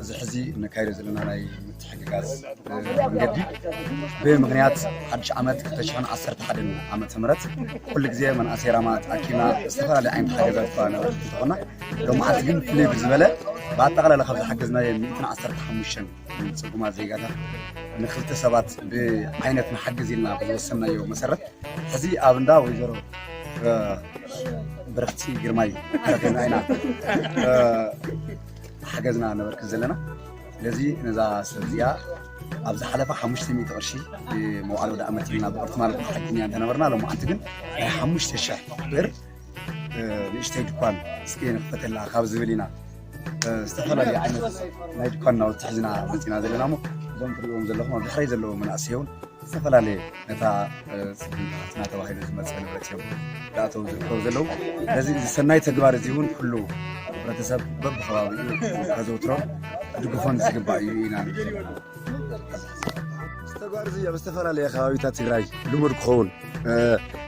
እዚ ሕዚ ነካይዶ ዘለና ናይ ምትሕግጋዝ መንገዲ ብምኽንያት ሓድሽ ዓመት ክልተ ሽሕን ዓሰርተ ሓደን ዓመተ ምህረት ኩሉ ግዜ መናእሰይ ራማ ተኣኪብና ዝተፈላለዩ ዓይነት ሓገዛት እኳ ነበረ እንተኾና፣ ሎማዓንቲ ግን ፍልይ ብዝበለ ብኣጠቓላላ ካብ ዝሓገዝናዮ ሚእትን ዓሰርተ ሓሙሽተን ጽጉማት ዜጋታት ንክልተ ሰባት ብዓይነት ንሓግዝ ኢልና ብዝወሰናዮ መሰረት ሕዚ ኣብ እንዳ ወይዘሮ ብርኽቲ ግርማይ ተረኺብና ኢና ሓገዝና ነበርክን ዘለና። ስለዚ ነዛ ሰብ እዚኣ ኣብ ዝሓለፈ ሓሙሽተ ሚእቲ ቅርሺ መውዓል ወደ ኣመት ኢልና ብቕርት ማለት ሓግዝና እንተነበርና፣ ሎማዓንቲ ግን ናይ ሓሙሽተ ሽሕ ብር ንእሽተይ ድኳን እስኪ ንክፈተላ ካብ ዝብል ኢና ዝተፈላለዩ ዓይነት ናይ ድኳን ናውቲ ሒዝና መፂና ዘለና። እሞ እዞም ትሪእዎም ዘለኹም ኣብ ድሕረይ ዘለዉ መናእሰይ እውን ዝተፈላለየ ነታ ስግንታትና ተባሂሉ ዝመፀ ንብረት እዮም ዳእተው ዝርከቡ ዘለዉ። ስለዚ እዚ ሰናይ ተግባር እዚ እውን ኩሉ ሕብረተሰብ በብከባቢኡ ከዘውትሮን ክድግፎን ዝግባእ እዩ ኢና ንብል ዘለና። እዚ ተግባር እዚ ኣብ ዝተፈላለየ ከባቢታት ትግራይ ልሙድ ክኸውን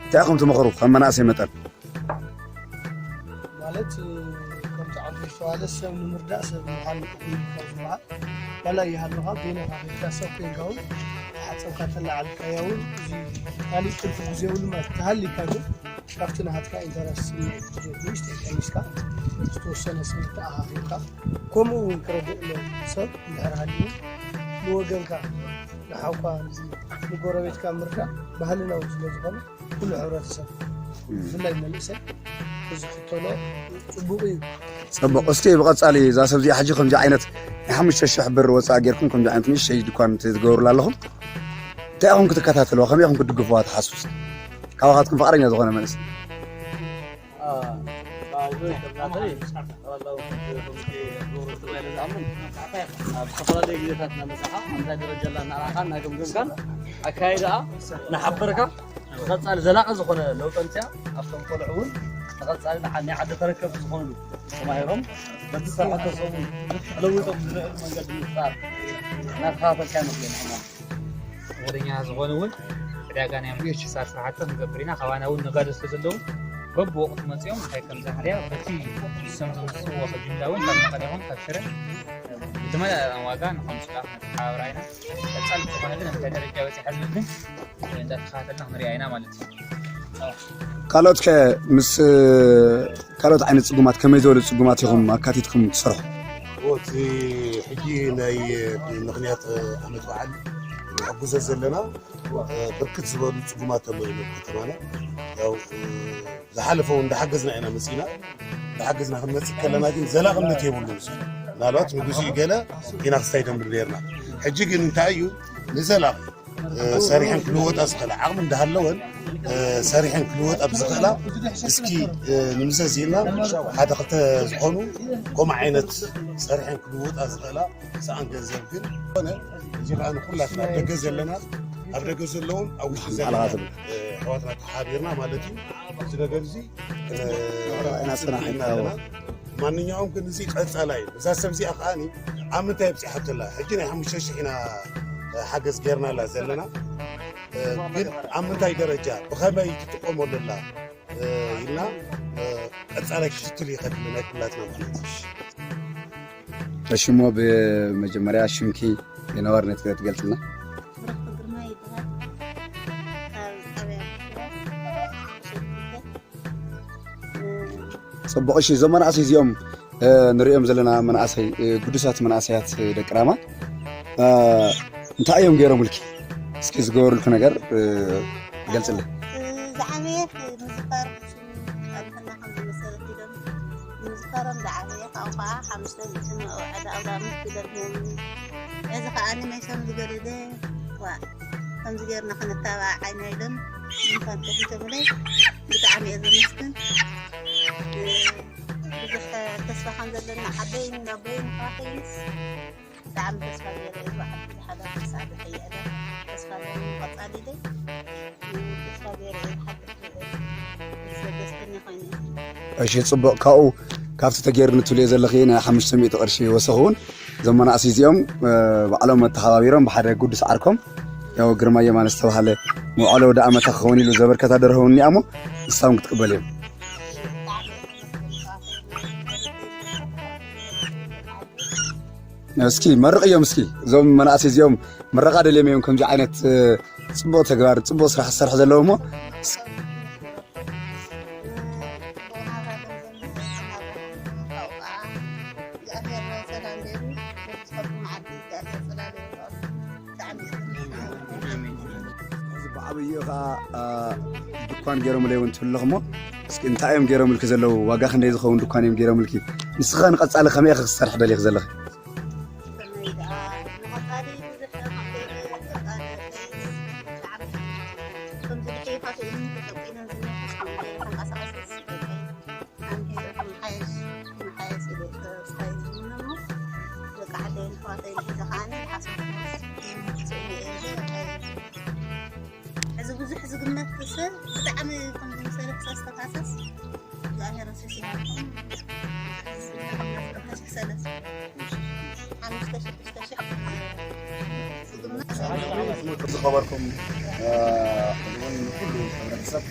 እንታይ ኢኹም ትመኽሩ ከም መናእሰይ መጠን? ማለት ከምቲ ዓንዱ ዝተባሃለ ሰብ ንምርዳእ ሰብ ምዃን እዩ ካብ ዝበሃል ዋላ ይሃለኻ በይነኻ ከይድካ ሰብ ኮይንካ እውን ተሓፀብካ ተለዓልካዮ እውን እዚ ካሊእ ትርፊ ብዘይብሉ ማለት ተሃሊካ ግን ካብቲ ናሃትካ ኢንተረስት ስምዒት ድሌት ንእሽተይ ቀኒስካ ዝተወሰነ ሰብ ተኣኻኺብካ ከምኡ እውን ክረድእ ሰብ እንድሕር ሃልዩ ንወገንካ ንሓውካ ንጎረቤትካ ምርዳእ ባህልና እውን ስለዝኾነ ኩሉ ሕብረተሰብ ብፍላይ መንእሰይ ክዝክተሎ ፅቡቅ እዩ። ፅቡቅ። እስቲ ብቐፃሊ እዛ ሰብ እዚኣ ሕጂ ከምዚ ዓይነት ናይ ሓሙሽተ ሽሕ ብር ወፃእ ጌርኩም ከምዚ ዓይነት ንእሽተይ ድኳን ትገብሩላ ኣለኹም። እንታይ ኢኹም ክትከታተልዋ? ከመይ ኢኹም ክትድግፍዋ ትሓስቡ? እስኪ ካባኻትኩም ፍቓደኛ ዝኾነ መንእሰይ። ኣብ ዝተፈላለዩ ግዜታት እናመፃኻ እንታይ ደረጃ ኣላ እናረኣኻን እናገምገምካን ኣካይዳኣ እናሓበርካ ንቐፃሊ ዘላቒ ዝኾነ ለውጢ ኣምፅኣ ኣብቶም ቆልዑ እውን ንቐፃሊ ንዓ- ናይ ዓዲ ተረከብቲ ዝኾኑሉ ተማሂሮም በቲ ዝሰርሐቶ ሰሙ ተለዊጦም ዝርእሉ መንገዲ ምፍጣር እናተኸታተልካ ንኽእል ኢና። ወደኛ ዝኾነ እውን ዕዳጋ ናይ ዩኤችኤስኣር ስራሕቲ ክንገብር ኢና። ካባና እውን ነጋዶ ስለ ዘለዉ በብወቕቱ መፂኦም እንታይ ከም ዝሓርያ በቲ ንሶም ዘምፅእዎ ካብ ጅምላ እውን ካብ መቐለ ይኹን ካብ ሽረ ብዝመለኣ ዋጋ ንኸምፅላ ክንተሓባብራ ኢና። ቀፃሊ ዝኾነ ግን እንታይ ደረጃ በፂሓ ዝብል ግን እንዳተኸታተልና ክንሪኣ ኢና ማለት እዩ። ካልኦት ከ ምስ ካልኦት ዓይነት ፅጉማት ከመይ ዝበሉ ፅጉማት ኢኹም ኣካቲትኩም ትሰርሑ? እቲ ሕጂ ናይ ምኽንያት ዓመት በዓል ንሕግዞ ዘለና ብርክት ዝበሉ ፅጉማት ተመሪኖም ከተማና ያው ዝሓለፈ እውን እንዳሓገዝና ኢና መፂና። እንዳሓገዝና ክንመፅእ ከለና ግን ዘላቕነት የብሉን። ምናልባት ንጉሲ ገለ ኢና ክስታይ ደንብል ነርና። ሕጂ ግን እንታይ እዩ ንዘላቕ ሰሪሐን ክልወጣ ዝኽእላ ዓቕሚ እንዳሃለወን ሰሪሐን ክልወጣ ብዝኽእላ እስኪ ንምዘዝ ኢልና ሓደ ክልተ ዝኾኑ ከምኡ ዓይነት ሰሪሐን ክልወጣ ዝኽእላ ሰኣን ገንዘብ ግን ኮነ እዚ ከዓ ንኩላትና ኣብ ደገ ዘለና ኣብ ደገ ዘለውን ኣብ ውሽጢ ዘለና ኣሕዋትና ተሓቢርና ማለት እዩ። እዚ ነገር እዚ ማንኛውም ግን እዚ ቀፃላይ እዛ ሰብ እዚኣ ከዓ ኣብ ምንታይ ኣብፂሓቶ ኣላ ሕጂ ናይ ሓሙሽተ ሽሕ ኢና ሓገዝ ጌርናላ ዘለና ግን ኣብ ምንታይ ደረጃ ብኸመይ ትጥቀመሉ ኣላ ኢልና ቀፃላይ ክትትል ይኸድል ናይ ኩላትና ማለት እዩ። እሺ እሞ ብመጀመርያ ሽምኪ ንነባርነት ክትገልፅልና። ፅቡቕ እሺ እዞም መናእሰይ እዚኦም ንሪኦም ዘለና መናእሰይ ግዱሳት መናእሰያት ደቂ ራማ እንታይ እዮም ገይሮምልኪ እስኪ ዝገበሩልኪ ነገር ገልፅለይ። ዝዓበየት ምዝካር ኣልፈና ከም ዝመሰለት ኢሎም ምዝካሮም ዝዓበየ ካብኡ ከዓ ሓሙሽተ ሚእቲ ንዑ ዕዳ ኣውዳሚ ክደርህዎም እዚ ከዓ ኣኒሜሽን ዝገደደ ዋ ከምዚ ገርና ክንተባባዕ ዓይና ኢሎም ምንኳን ተፊቶምለይ ብጣዕሚ እየ ዘመስግን ብዙሕ ተስፋ ከም ዘለና ዓበይ እንዳቦይ ምኳተይስ ብጣዕሚ ተስፋ ገይረ እየ ዝሓለፈ ሰዓት ከይዕለ ተስፋ ኣለኒ ቀፃሊለ ተስፋ ገይረ እየ ዝሓልፍ እሺ ፅቡቕ ካብኡ ካብቲ ተገይርኒ ትብልዮ ዘለኺ ናይ ሓሙሽተ ሚእቲ ቅርሺ ወሰኽ እውን እዞም መናእሰይ እዚኦም ባዕሎም ኣተሓባቢሮም ብሓደ ጉዱስ ዓርኮም ያው ግርማ የማነ ዝተባሃለ መውዓለ ወደ ኣመታ ክኸውን ኢሉ ዘበርከታ ደርሆ እውን እኒኣ እሞ ንሳም ክትቅበል እዮም እስኪ መርቕዮም እስኪ እዞም መናእሰይ እዚኦም ምረቓ ደልዮም እዮም ከምዚ ዓይነት ጽቡቕ ተግባር ጽቡቕ ስራሕ ዝሰርሑ ዘለዉ እሞ እዚ ብዓብይኡ ከዓ ድኳን ገይሮምለይ እውን ትብልኹ እሞ እስኪ እንታይ እዮም ገይሮምልኪ ዘለዉ ዋጋ ክንደይ ዝኸውን ድኳን እዮም ገይሮምልኪ ንስኻ ንቐፃሊ ከመይ ኢኻ ክትሰርሕ ደሊኺ ዘለኺ እዚ ብዙሕ ዝግመት ሰብ ብጣዕሚ ከምዚ መሰለ ክሰስተካሰስ እግዚኣብሔር ሱስ ይሃብኩም። ዝኸበርኩም ሕዚ እውን ንኩሉ ሕብረተሰብ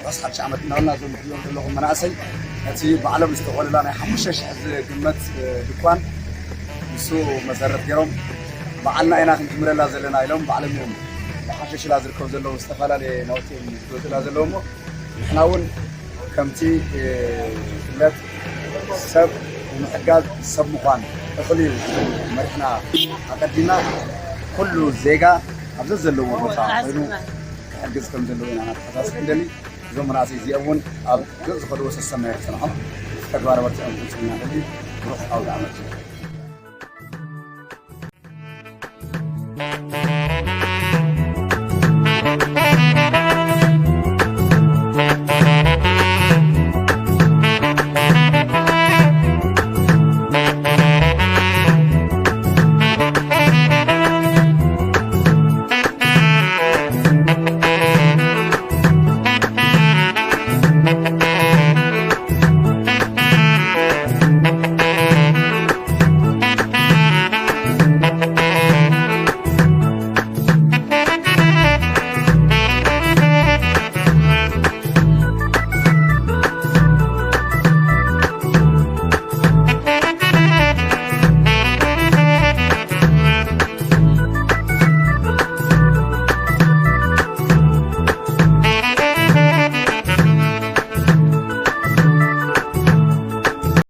ራስ ሓድሽ ዓመት እናበልና እዞም ትሪኦም ዘለኹም መናእሰይ ነቲ ባዕሎም ዝተቖልላ ናይ ሓሙሽተ ሽሕ ዝግመት ድኳን ንሱ መሰረት ገይሮም በዓልና ኢና ክንጅምረላ ዘለና ኢሎም ባዕሎም እዮም ሓሸሽላ ዝርከቡ ዘለዉ ዝተፈላለየ ናውቲ እዮም ዝገዝኡላ ዘለዉ እሞ ንሕና እውን ከምቲ ዝፍለጥ ሰብ ንምሕጋዝ ሰብ ምዃን እኹል እዩ መሪሕና ኣቀዲምና ኩሉ ዜጋ ኣብ ዘዘለዎ ቦታ ኮይኑ ክሕግዝ ከም ዘለዎ ኢና ናተሓሳስብ እንደሊ እዞም መናእሰይ እዚኦም እውን ኣብ ገፅ ዝኸድዎ ሰሰናይ ክፀንሖም ተግባረ በርትዖም ክንፅልና እንደሊ ብሩኽ ኣውደ ዓመት